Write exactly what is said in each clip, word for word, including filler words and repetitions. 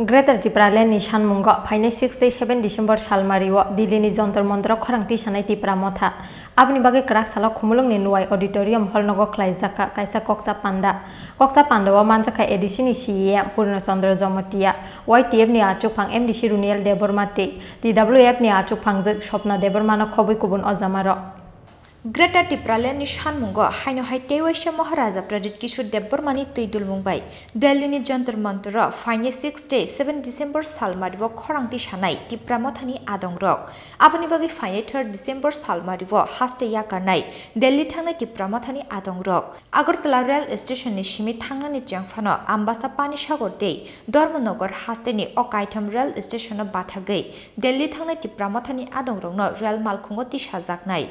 Greater Tipraland ni sanmungo phainai six tei seven December salmario Delhi ni Jantar Mantar o khorang tisanai Tipra Motha. Aboni bagwi kwrak salo Khumulwng ni Nwai Auditorium hall nogo khlaijakha kaisa koksa panda. Koksa panda o manjakha A D C ni C E M Purna Chandra Jamatia, Y T F ni achukphang M D C Runiel Debbarma tei T W F ni achukphangjwk Swapna Debbarma no khobwi kubun ojamarok. Greater Tipraland ni sanmungo haino hai tei waisa Maharaja Pradyut Kishore Debbarma ni twi dulmung bai Delhi ni Jantar Mantar o phainai six tei seven December salmario khorang tisanai Tipra Mothani adongrok. Aboni bagwi phainai third December salmario haste yakarnai Delhi thangnai Tipra Mothani adongrok. Agartala rail station ni simi thangnani chengphano Ambasa Panisagar tei Dharmanagar hasteni o kaitham rail station o bathagwi Delhi thangnai Tipra Mothani adongrokno rail malkhungo tisajaknai.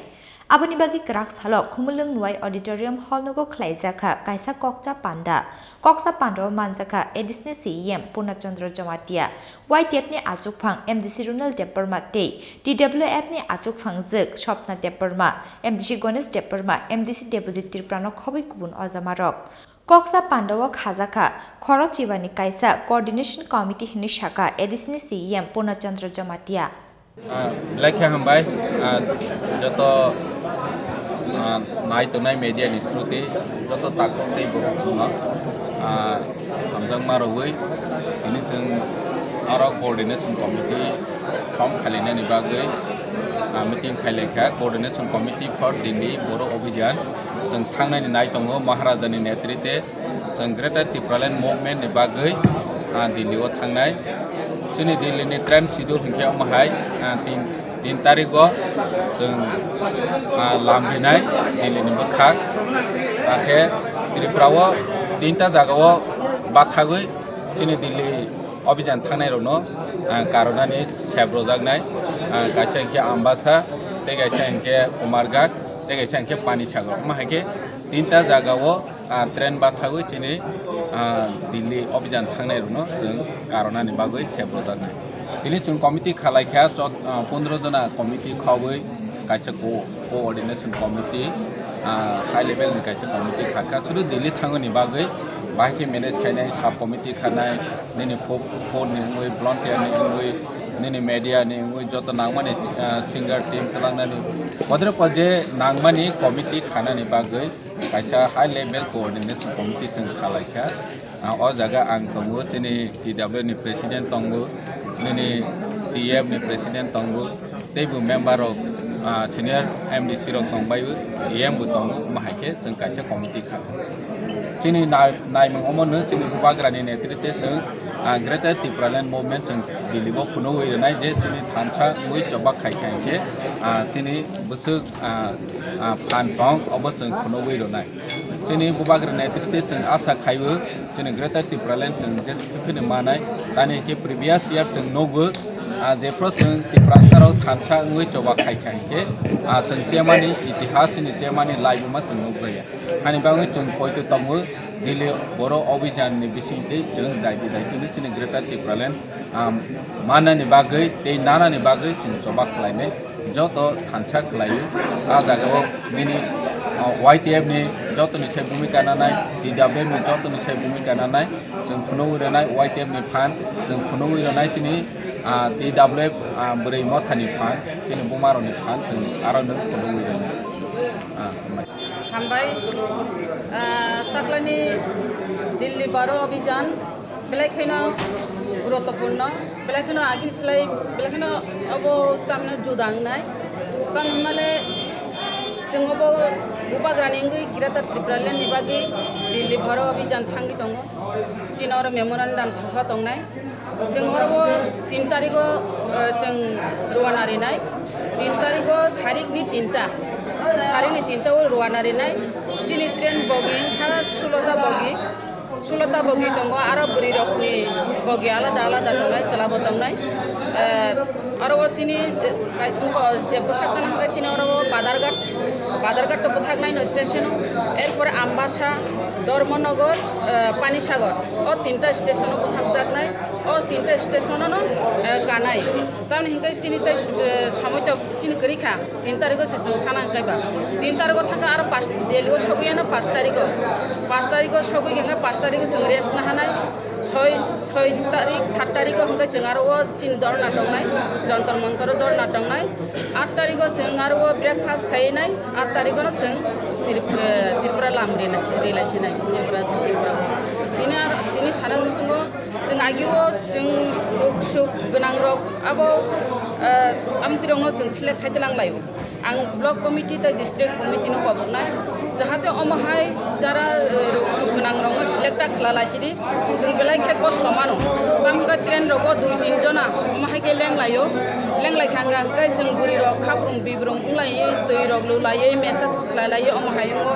Aboni bagwi kwrak salo Khumulwng Nwai Auditorium hall nogo khlaijakha kaisa kokcha panda. Kokcha panda o manjakha A D C ni C E M Purna Chandra Jamatia, Y T F ni achukphang M D C Runiel Debbarma tei T W F ni achukphangjwk Swapna Debbarma, M D C Ganesh Debbarma, M D C Debojit Tripura no khobwi kubun ojamarok. Koksa panda o khajakha khorok chibani kaisa coordination committee hinwi sakha A D C ni C E M Purna Chandra Jamatia. Ah, belai khe hambai, ah, joto, ah, nai tongnai media ni through tei joto takhuk tei bukhuk chwngno, ah, hamjakma rwui tini chwng aro coordination committee form khalinani bagwi, ah, meeting khailaikha. Coordination Committee for Delhi Boro Abhiyan chwng thangnani nai tongo Maharaja ni netrite. Chwng Greater Tipraland Movement ni bagwi, ah, Delhi o thangnai. Chini Delhi ni train schedule hinkhe omo hai, ah, tin, tin tarik o chwng, ah, lam rinai Delhi ni bwkhak. Hakhe Tripura o tinta jaga o bathagwi chini Delhi Abhiyan thangnai rokno, ah, karonani sep rojaknai, ah, kaisa hinkhe Ambasa, tei kaisa hinkhe Umarghat, tei kaisa hinkhe Panisagar. Omo hai khe tinta jaga o, ah, train bathagwi chini, ah, Delhi Abhiyan thangnai rokno chwng karonani bagwi sep rojaknai. Tini chwng committee khalaikha, chot-, ah, pondro jona committee khogwi kaisa co-, coordination committee, ah, high level ni kaisa committee khakha. Sudu Delhi thangmani bagwi bahai khe manage khainai sub committee khanai, nini fo-, phone ni wngwi, volunteer ni wngwi, nini media ni wngwi, joto nangmani, ah, singer team twlangnani, kodre kodre nangmani committee khanani bagwi kaisa high level coordination committee chwng khalaikha. Ah, o jaga ang tongo, chini T W ni president tongo, nini T F ni president tongo, teibo member rok, ah, senior M D C rok tongbaio, E M bo tongo, omo hai khe chwng kaisa committee kha. Chini nai-, naimung omo no chini bubagra ni netrite chwng, ah, Greater Tipraland Movement chwng Delhi o phunugwi rwnai je chini thansa wngwi choba khai khai khe, ah, chini bwswk, ah, ah, phan tong obo chwng phunugwi rwnai. Chini bubagra netrite chwng asa khaibo, chini Greater Tipraland chwng jesa khe phini manai. Tani hinkhe previous year chwng nugo, ah, jephru chwng Tiprasa rok thansa wngwi choba khai khai hinkhe, ah, chwng chemani itihas chini chemani laibuma chwng nukjaya. Hani bagwi chwng poito tongo Delhi Boro Abhiyan ni bisingtwi chwng daidi daidi chini Greater Tipraland, ah, manani bagwi tei nanani bagwi chwng choba khlainai. Joto thansa khlaio. A jagao bini, ah, Y T F ni jotoni sai bhumika nanai, T W F ni jotoni sai bhumika nanai, chwng phunugwi rwnai Y T F ni phan, chwng phunugwi rwnai chini, ah, T W F, ah, bwrwi mothani phan, chini bumarokni phan, chwng aro no phunugwi rwnai. Ah, hambai. Hambai, ah, taklani Delhi Boro Abhiyan, belai kheno guruttopurno, belai kheno agini slai, belai kheno obo tamno juda wngnai. Tamo hwnmale chwng obo bubagrani wngwi Greater Tipraland ni bagwi Delhi Boro Abhiyan thangwi tongo. Chini oro memorandum soha tongnai. Chwng oro o tin tarigo, eh, chwng rwna rinai. Tin tarigo sarikni tinta. Sarikni tinta o rwna rinai. Chini train bogi wngkha sulota bogi. Sulota bogi tongo, aro bwrwi rokni bogi alada alada tongnai, chwla bo tongnai. Eh, aro o chini, eh, je bwkhak gana hwnkhe chini oro o Badarghat, Badarghat to bwthaknai no station o. Erpore Ambasa, Dharmanagar, eh, Panisagar. O tinta station o bwthakjaknai. O tinta station o no, eh, kanai. Tamni hwnkhe chini tei, eh, somoi to chini kwrwi kha. Tin tarigo se chwng thana hwnkhe ba. Tin tarigo thangkha aro pas, Delhi o sogwi ano pas tarigo. Pas tarigo sogwi hwnkhe pas tarigo chwng rest nahanai. Soi Soi tarik, sat tarikh o hwnkhe chwng aro o chini dorna tongnai, Jantar Mantar o dorna tongnai. At tarikh o chwng aro o breakfast khainai, at tarikh o no chwng Trip-, eh, Tripura lam rilai, rilai sinai, Tripura, Tripura. Tini aro, tini sana muchungo chwng agi o chwng ruk suk gwnang rok abo, eh, amtwi rok no chwng select khai tlang lai o. Ang block committee tei district committee no koboknai, jahate omo hai jara, eh, rok suk gwnang rok no select ta khlai lai sidi, chwng belai khe kosto mano. Tamo khe train rogo dui tin jona omo hai khe leng lai o, leng lai kha hwnkhe chwng bwrwi rok khaprung bibrung wng lai, twi rok lu lai, message khlai lai omo hai wngo.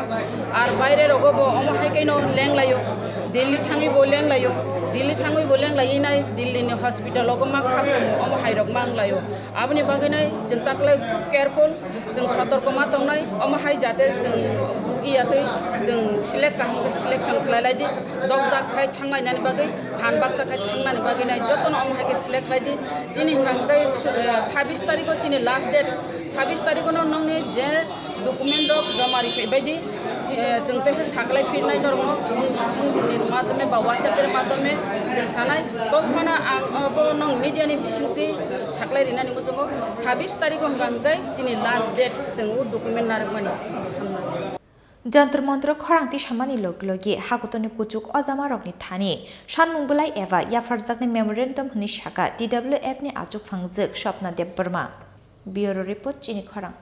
Ar baire rogo bo omo hai khe no leng lai o, Delhi thangwi bo leng lai o, Delhi thangwi bo leng lai nai, Delhi ni hospital rogo ma khaprung omo hai rok ma wng lai o. Aboni bagwi nai chwng taklai careful, chwng sotorko ma tongnai, omo hai jate chwng iya twi chwng select kaham khe selection khlai lai di, dok dak khai thang lainani bagwi, phan baksa khai thangnani bagwi nai jotono omo hai khe select khlai di. Chini hwnkha hwnkhe, eh, sabis tarikh o chini last date, sabis tarikh o no nongni je document rok joma ri phai bai di, eh, chwng teisa saklai phirnai norokno phone ni madhyome ba WhatsApp ni madhyome chwng sanai. Tobphano ang abo nong media ni bisingtwi saklai rinani muchungo, sabis tarikh o hwnkha hwnkhe chini last date chwng o document narwkmani. Jantar Mantar o khorang tisamani logi logi hakutorni kuchuk ojamarokni thani sanmung bwlai eba yapharjaknai memorandum hwnwi sakha T W F ni achukphang jwk Swapna Debbarma. Bureau Report, Chini Khorang.